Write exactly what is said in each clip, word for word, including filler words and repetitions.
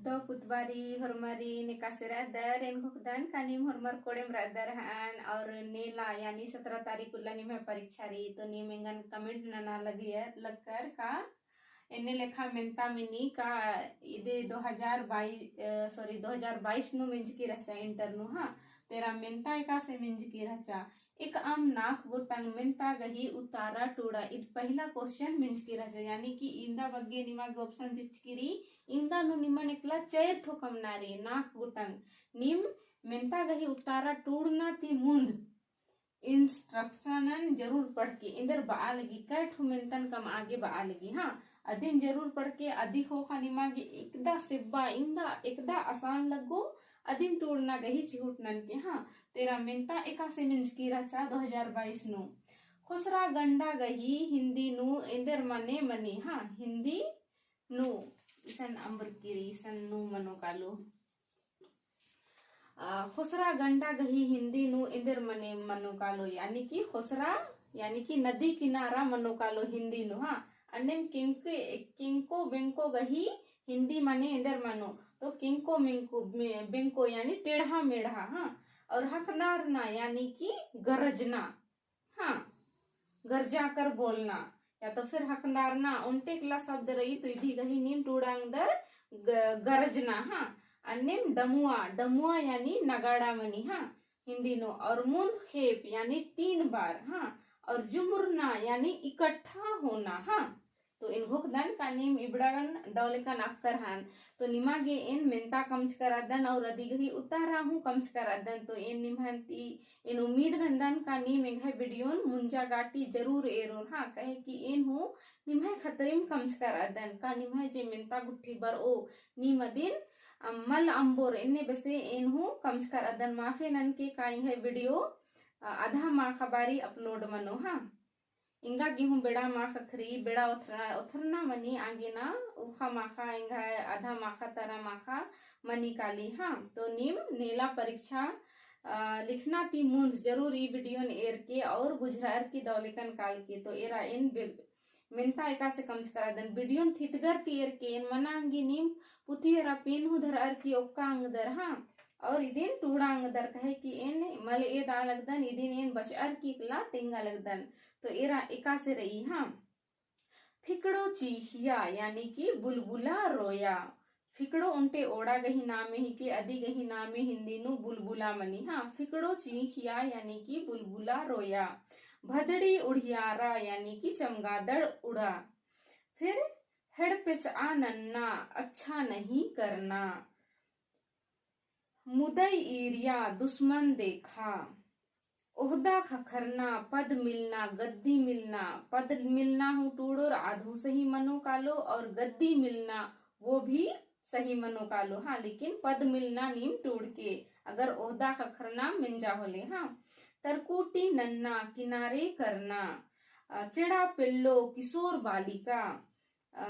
तो पुतबारी, होरमारिन एकासे रअदर, एन घोखदन का नीम होरमर कोड़ेम रअदर हन, और नेला यानी सतरा तारीख उल्ला निम्है परीक्षा रई, तो नीम एंगन comment नना लगियर, लगकर का एन्ने लेखा मेन्ता मनी का इदे दो हजार बाईस, अ, sorry, दो हजार बाईस नू मिंजकी रहचा inter नू, हाँ, तेरा मेन्ता एकासे मिंजकी रहचा। एकअम नाख़ गुटंग मेन्ता गही उतारा टूड़ा, इद पहिला question मिंजकी रहचा, यानी कि इन्दा बग्गे निमा गे option चिचकी रई, इन्दा नू निमन एकला चैर ठो कमना रई, नाख़ गुटंग नीम मेन्ता गही उतारा टूड़ना ती मुन्द instruction जरूर पढ़के एन्देर बआ लगी, कै ठो मेन्तन कमआ गे बआ लगी, हाँ, अदिन जरूर पढ़के, अदी ख़ोख़ा निमा गे एकदा सेब्बा, इन्दा एकदा आसान लग्गो, अदिन टूड़ना गही चिहुट ननके, हाँ, तेरा मेन्ता एकासे मिंजकी रहचा दो हजार बाईस नू। ख़ोसरा गंडा गही हिन्दी नू एन्देर मने मनी, हाँ, हिन्दी नू, इसन अम्बर किरी, इसन नू मनो कालो। अ, ख़ोसरा गंडा गही हिन्दी नू एन्देर मने मनो कालो, यानी कि ख़ोसरा, यानी कि नदी किनारा मनो कालो हिन्दी नू, हाँ। अन्नेम केंके-, केंको बेंको गही हिन्दी मने एन्देर मनो, तो केंको मेंको, मे-, बेंको यानी टेढ़ा मेढ़ा, हाँ। और हकनारना यानी कि गरजना, हाँ, गरजा कर बोलना, या तो फिर हकनारना, ओन्टे एकला शब्द रई, तो इदी गही नीम टूड़ांगदर ग-, गरजना, हाँ। अन्नेम डमुआ, डमुआ यानी नगाड़ा मनी, हाँ, हिन्दी नू। और मुन्द खेप यानी तीन बार, हाँ। और जुमुरना यानी इकट्ठा होना, हाँ। तो एन घोखदन का नीम इबड़ागन दव लेकन अक्कर हन। तो निमा गे एन मेन्ता कमचका रअदन और अदी गही उतारा हूँ कमचका रअदन। तो एन निम्हन ती एन उम्मीद नन्दन का नीम एंग्है video न मुंजा गाटी जरूर एरोर, हाँ, कहे कि एन हूँ निम्है खतरिम कमचका रअदन का निम्है जे मेन्ता गुट्ठी बरओ नीम अदिन, अ, मल अम्बोर एन्ने बेसे एन हूँ कमचका रअदन। माफे ननके का एंग्है video, अ, अधा माख़ा बारी upload मनो, हाँ। एंगा गे हूँ बेड़ा माख़ा ख़क्खरी, बेड़ा ओथरा-, ओथरना मनी आगे ना, उख़ा माख़ा एंगा अधा माख़ा तरा माख़ा मनी काली, हाँ। तो नीम नेला परीक्षा, अ, लिखना ती मुन्द जरूर ई video न एरके और बुझरअर की दव लेकन कालके। तो एरा एन बे-, मेन्ता एकासे कमचका रअदन, video न थितगर ती एरके एन मना अंगी नीम पुथियरा पेन हूँ धरअर की ओक्का अंगदर, हाँ। और इदिन टूड़ा अंगदर, कहे कि एन मल एदा लगदन, इदिन एन बचअर की एकला तेंगा लगदन। तो एरा एकासे रई, हाँ। फिकड़ो चींख़िया यानी कि बुलबुला रोया। फिकड़ो ओन्टे ओड़ा गही नामे हिके, अदी गही नामे हिन्दी नू बुलबुला मनी, हाँ। फिकड़ो चींख़िया यानी कि बुलबुला रोया। भदड़ी उड़ियारा यानी कि चमगादड़ उड़ा। फिर हेड़पेचआ नन्ना, अच्छा नहीं करना। मुदई ईरिया, दुश्मन देखा। ओहदा ख़क्खरना, पद मिलना, गद्दी मिलना। पद मिलना हूँ टूड़ोर आद हूँ सही मनो कालो और गद्दी मिलना वो भी सही मनो कालो, हाँ, लेकिन पद मिलना नीम टूड़के, अगर ओहदा ख़क्खरना मेंजा होले, हाँ। तरकुटी नन्ना, किनारे करना। अ, चेड़ा पेल्लो, किशोर बालिका। अ,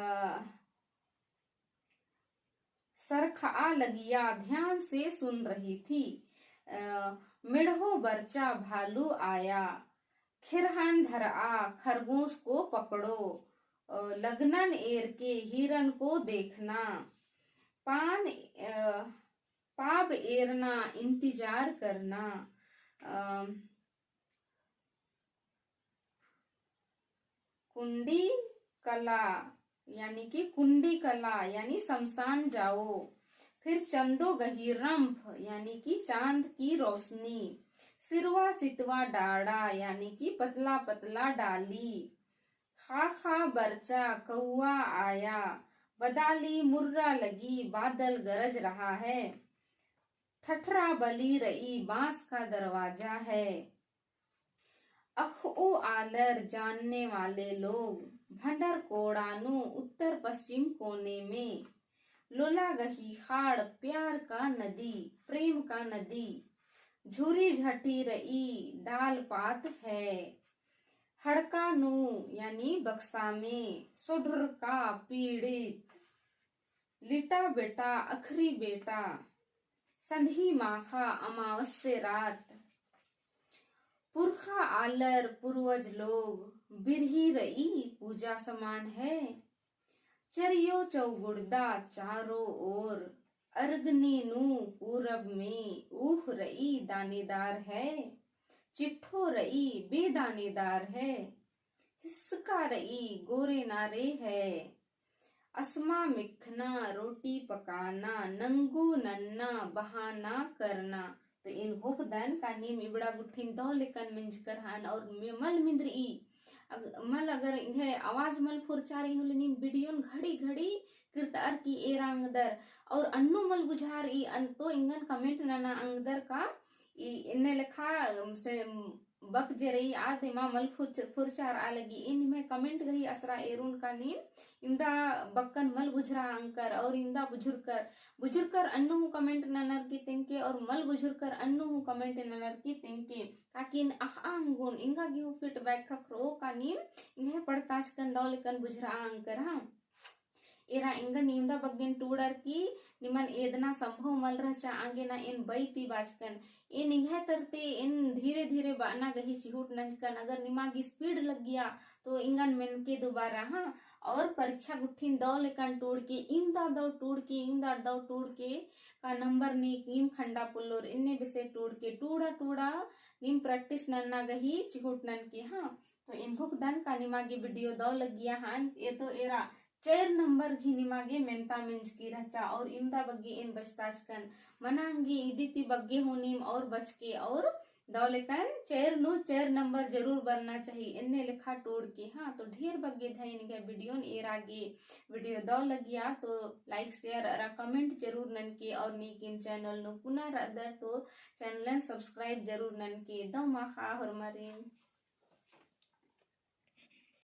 सरखआ लगिया, ध्यान से सुन रही थी। अ, मेढ़ो बरचा, भालू आया। खेरहान धरआ, खरगोश को पकड़ो। अ, लगनन एरके, हिरन को देखना। पान, अ, पाब एरना, इंतजार करना। अ, कुंडी कला, यानी कि कुंडी कला, यानी शमशान जाओ। फिर चंदो गही रंफ, यानी कि चांद की रोशनी। सिरवा सितवा डाड़ा, यानी कि पतला पतला डाली। खा खा बरचा, कौआ आया। बदाली मुर्रा लगी, बादल गरज रहा है। ठठरा बली रई, बांस का दरवाजा है। अखऊ आलर जानने वाले लोग, भंडर कोड़ा नू उत्तर पश्चिम कोने में। लोला गही खाड़, प्यार का नदी, प्रेम का नदी। झुरी झटी रई, डाल पात है। हड़का नू यानी बक्सा में, सोढर का पीड़ित। लिटा बेटा, अखरी बेटा, संधी माखा अमावस्ये रात। पुरखा आलर पूर्वज लोग, बिरही रई पूजा समान है। चरियो चौगुड़दा चारों ओर, अरगनी नू पूरब में ऊख रई दानेदार है, चिट्ठो रई बेदानेदार है, हिस्सका रई गोरे नारे है। असमा मिखना, रोटी पकाना, नंगू नन्ना, बहाना करना। तो एन होखदन का नीम इबड़ा गुट्ठिन दव लेकन मेंजकर हन और मे-, मल मिंदरई। अग-, मल अगर एंग्है आवाज मल फुरचा रई होले नीम video न घड़ी घड़ी किर्तअर की एरा अंगदर और अन्नु मल बुझारई अन तो एंगन comment नना अंगदर का ई एन्ने लेखा, अम, से, अम, बक जे रई आद एमा मल फुरच-, फुरचारआ लगी। एन निम्है comment गही असरा एरोन का नीम इवंदा बक्कन मल बुझुरआ अंगकर और इवंदा बुझुरकर, बुझुरकर अन्नु हूँ comment ननर की तेंगके और मल बुझुरकर अन्नु हूँ comment ननर की तेंगके। ताकि एन अख़आ अंगोन एंगा गे हूँ feedback ख़क्खरओ का नीम एंग्है पढ़ताचकन दव लेकन बुझुरआ अंगकर, हाँ। एरा एंगन इवंदा बग्गेन टूड़र की निमन एदना संभव मल रहचा आंगे ना एन बई ती बाचकन। एन एंग्है तरती एन धीरे धीरे बअना गही चिहुट नंजकन। अगर निमा गे speed लग्गिया तो एंगन मेनके दोबारा, हाँ। और परीक्षा गुट्ठिन दव लेकन टूड़के, इवंदा दव टूड़के, इवंदा दव टूड़के का number नीम खंडआ पोल्लोर एन्ने बेसे टूड़के, टूड़ा टूड़ा नीम practice नन्ना गही चिहुट ननके, हाँ। तो एन होखदन का निमा गे video दव लग्गिया हन, एदो एरा चैर number गही निमा गे मेन्ता मेंजकी रहचा और इवंदा बग्गे एन बचताचकन। मना अंगी इदी ती बग्गे हूँ नीम और बचके और दव लेकन चैर नू चैर number जरूर बरना चाही, एन्ने लेखा टूड़के, हाँ। तो ढेर बग्गे धैन एंग्है video न एरा गे। Video दव लग्गिया तो like, share अरा comment जरूर ननके और नीकिम channel नू पुना रअदर तो channel न subscribe जरूर ननके। दव माख़ा होरमारिन।